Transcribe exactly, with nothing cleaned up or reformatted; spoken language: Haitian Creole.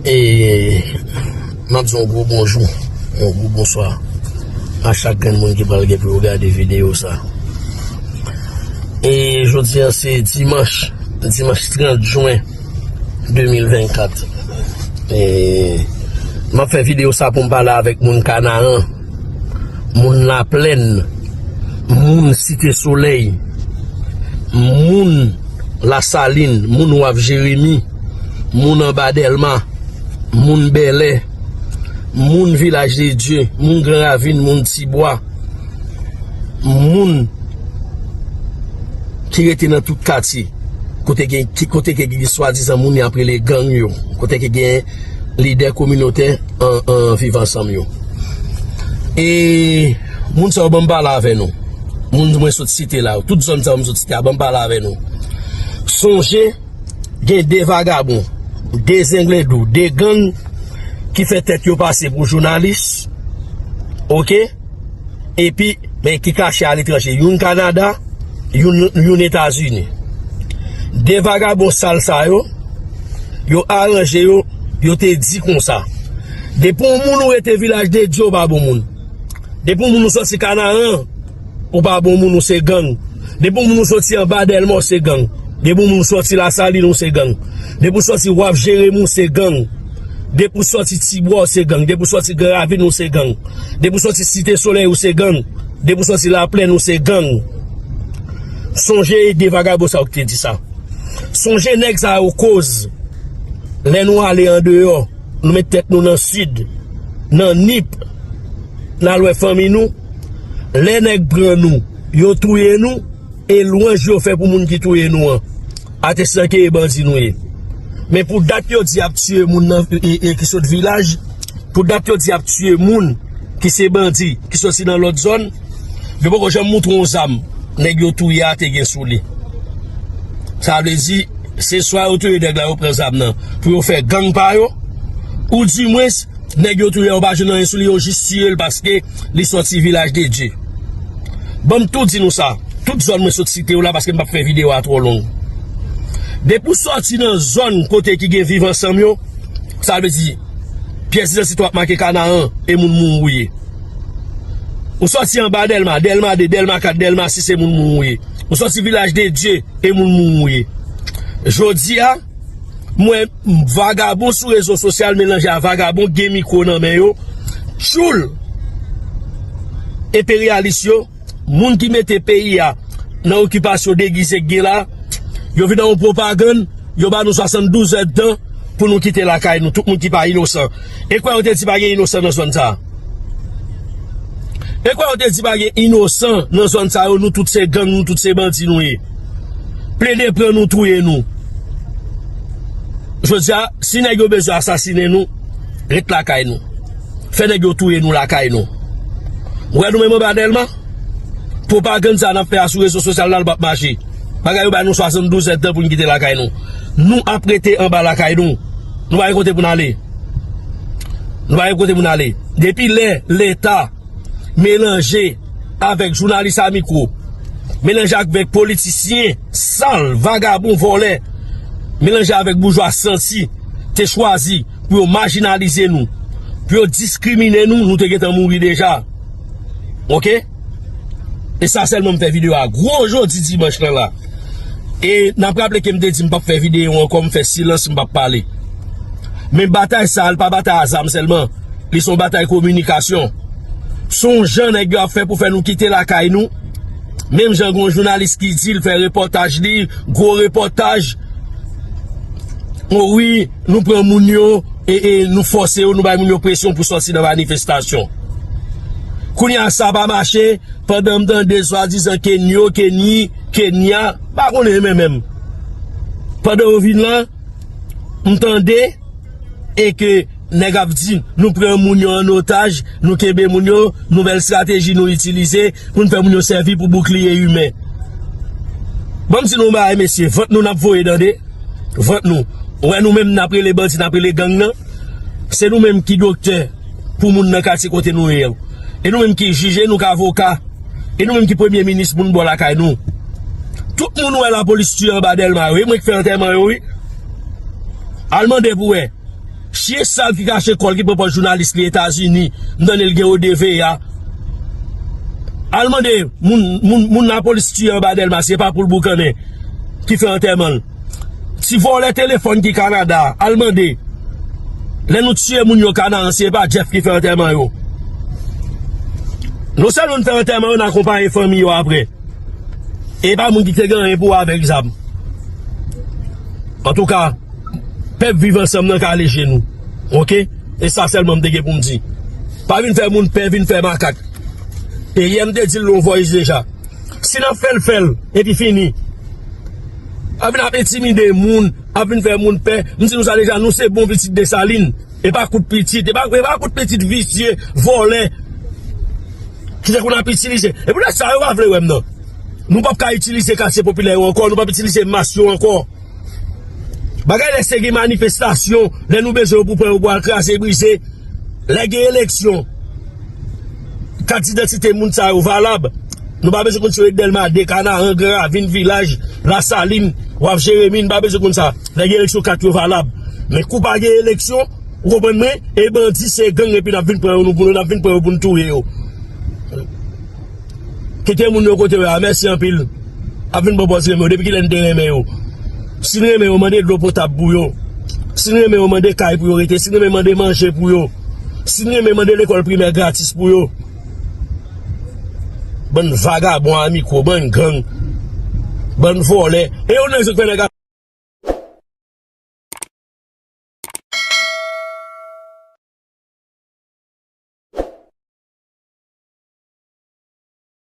E m ap di yon gwo bonjou, yon gwo bonswa a chak grenn moun ki pral gen pou yo gade videyo sa. E jodi a se dimanch, dimanch trant jen de mil vennkat. E m ap fè videyo sa pou m pale avèk moun Kanaran, moun Laplèn, moun Site Solèy, moun Lasalin, moun Waf Jeremi, moun Anba Dèlma, moun Bèlè, moun Vilaj de Dye, moun Gran Ravin, moun Tibwa, moun ki rete nan tout katye, kote gen, ki, kote ke gen swadizan moun y ap rele gang yo, kote ke gen lidè kominotè an, an viv ansanm yo. E moun sa yo, ban m pale avè nou. Moun mwen sot site la yo, tout zòn sa yo m sot site a, ban m pale avè nou. Sonje, gen de vagabon, de zenglendou, de gang ki fè tèt yo pase pou jounalis, oke? Epi, men ki kache aletranje, youn Kanada, youn, youn Etazini. De vagabon sal sa yo, yo aranje yo, yo te di konsa. Depi yon moun ou rete Vilaj de Dye, ou pa bon moun. Depi yon moun ou soti Kanaran, ou pa bon moun, ou se gang. Depi yon moun ou soti Anba Dèlma, ou se gang. Depi yon moun ou soti Lasalin, ou se gang. Depi ou soti Waf Jeremi, ou se gang. Depi ou soti Tibwa, ou se gang. Depi ou soti Gran Ravin, ou se gang. Depi ou soti Site Solèy, ou se gang. Depi ou soti Laplèn, ou se gang. Sonje de vagabon sa yo ki te di sa. Sonje nèg sa yo koz. Lè nou ale andeyò, nou met tèt nou nan sid, nan Nip, n al wè fanmi nou. Lè nèg pran nou, yo touye nou, e lwanj yo fè pou moun ki touye nou an. Atestan ke e bandi nou ye. Men pou dat yo di y ap tiye moun nan, e, e, ki sot vilaj, pou dat yo di y ap tiye moun ki se bandi, ki soti nan lòt zòn, yo poko janm moutre yon zam nèg yo touye a te gen sou li. Sa vle di, se swa yo touye nèg la, yo pran zam nan pou yo fè gang pa yo, oudimwens, nèg yo touye a, yo pa jwenn anyen sou li, yo jis tiye l paske li soti Vilaj de Dye. Ban m tou di nou sa, tout zòn mwen sot site yo la, paske m p ap fè videyo a twò long. Depi w soti nan zòn kote ki gen viv ansanm yo, sa vle di, pyès idantite w ap make Kanaran, e moun Mouri w ye. Ou soti Anba Dèlma, Dèlma de, Dèlma kat, Dèlma sis, e moun Mouri w ye. Ou soti Vilaj de Dye, e moun Mouri w ye. Jodi a, m wè vagabon sou rezo sosyal melanje a vagabon gen mikwo nan men yo, tchoul enperyalis yo, moun ki mete peyi a nan okipasyon degize k gen la, yo vin nan yon pwopagann, yo ba nou swasanndouz èdtan pou nou kite lakay nou, tout moun ki pa inosan. E kwè yo te di pa gen inosan nan zòn sa a? E kwè yo te di pa gen inosan nan zòn sa yo, nou tout se gang, nou tout se bandi nou ye. Plede pran nou, touye nou. Jodi a, si nèg yo bezwen asasinen nou, ret lakay nou. Fè nèg yo touye nou lakay nou. Ou wè nou menm Anba Dèlma? Pwopagann sa n ap fè a sou rezo sosyal la, l p ap mache. Bagay yo ba nou swasanndouz èdtan pou n kite lakay nou. Nou ap rete anba lakay nou. Nou pa gen kote pou n ale. Nou pa gen kote pou n ale. Depi lè Leta melanje avèk jounalis a mikwo, melanje avèk politisyen sal, vagabon, vòlè, melanje avèk boujwa santi, te chwazi pou yo majinalize nou, pou yo diskrimine nou, nou te gentan mouri deja. Oke? E sa sèlman m fè videyo a gwo jodi dimanch lan la. E n ap raple ke m te di m p ap fè videyo ankò, m fè silans, m p ap pale. Men batay sa a, l pa batay a zam sèlman. Li se yon batay kominikasyon. Se yon jan nèg yo ap fè pou fè nou kite lakay nou. Menm jan gen yon jounalis ki di l fè repòtaj li, gwo repòtaj. O wi, nou pran moun yo, e, e nou fòse yo, nou bay moun yo presyon pou sòti nan manifestasyon. Kounye a sa pa mache, pandan m tande swadizan Kenyo, Kenny, Kenya, pa konnen men menm. Pandan yo vin la, m tande e ke nèg ap di, nou pran moun yo an otaj, nou kenbe moun yo, nouvèl estrateji nou itilize pou n fè moun yo sèvi pou boukliye imen. Ban m di nou yon bagay, mesye, vant nou n ap voye tande. Vant nou. Ou wè nou menm n ap rele bandi, n ap rele gang nan. Se nou menm ki doktè pou moun nan katye kote nou ye an. E nou menm ki jij, e nou k avoka. E nou menm ki premye minis moun bò lakay nou. Tout moun ou wè lapolis tiye anba Dèlma yo, e mwen k fè antèman yo, wi. Al mande pou wè. Mesye sa ki kache kò l, ki pran pòz jounalis li Etazini, m tande l gen O D V A. Al mande moun, moun, moun lapolis tiye anba Dèlma, se pa pou l boukannen ki fè antèman l. Ti vòlè telefòn ki Kanada, al mande. Lè nou tiye moun yo Kanaan, se pa Jeff ki fè antèman yo. Non sèlman n fè antèman yo, n akonpaye fanmi yo apre. E pa moun ki te gen anyen pou wè avèk zam. Antouka, pèp Viv Ansanm nan ka leje nou. Oke? E sa sèlman m te gen pou m di. Pa vin fè moun pè, vin fè makak. E yè m te di l yon voice deja. Si n ap fè l, fè l, epi fini. Ap vin ap entimide moun, ap vin fè moun pè. M di nou sa deja, nou se bon pitit Desalin. E pa kout pitit, e pa, e pa kout pitit visye, vòlè. Ki te konn ap itilize. E poutèt sa, yo pa vle wè m nan. Nou p ap ka itilize katye popilè yo ankò, nou p ap itilize mas yo ankò. Bagay lè se gen manifestasyon, lè nou bezwen yo pou pran yo pou al kraze brize, lè gen eleksyon, kat idantite moun sa yo valab. Nou pa bezwen konn si yo ret Dèlma de, Kanaran, Gran Ravin, Vilaj, Lasalin, w ap Jeremi, nou pa bezwen konn sa. Lè gen eleksyon, kat yo valab. Men kou pa gen eleksyon, ou konprann mwen, e bandi se gang epi n ap vin pran yo, nou pou nou, n ap vin pran yo pou n touye yo. Kite moun yo kote yo a, mèsi anpil. Ap vin pran pòz renmen yo. Depi kilè n te renmen yo? Si n renmen yo, mande dlo potab pou yo. Si n renmen yo, mande kay pou yo rete. Si n renmen, mande manje pou yo. Si n renmen, mande lekòl primè gratis pou yo. Bann vagabon a mikwo, bann gang, bann vòlè. E yo nan zot fè nèg